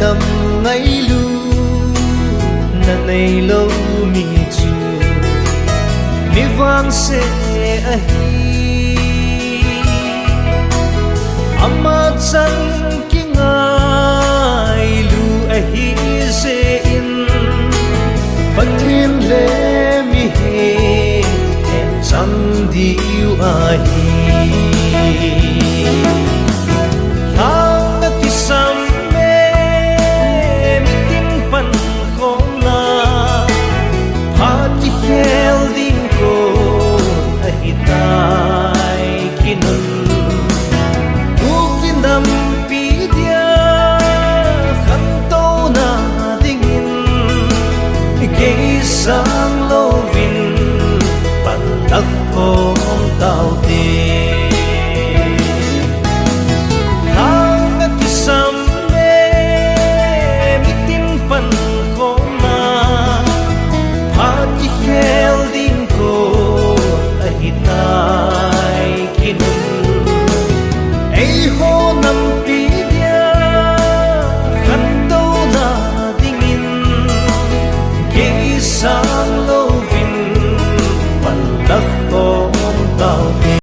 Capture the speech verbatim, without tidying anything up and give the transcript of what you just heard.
Damngailu nanei lou mi chu mi vangse ahi. Ama chang kingailu ahi jeh in, Pathen le mihem chang diu ahi.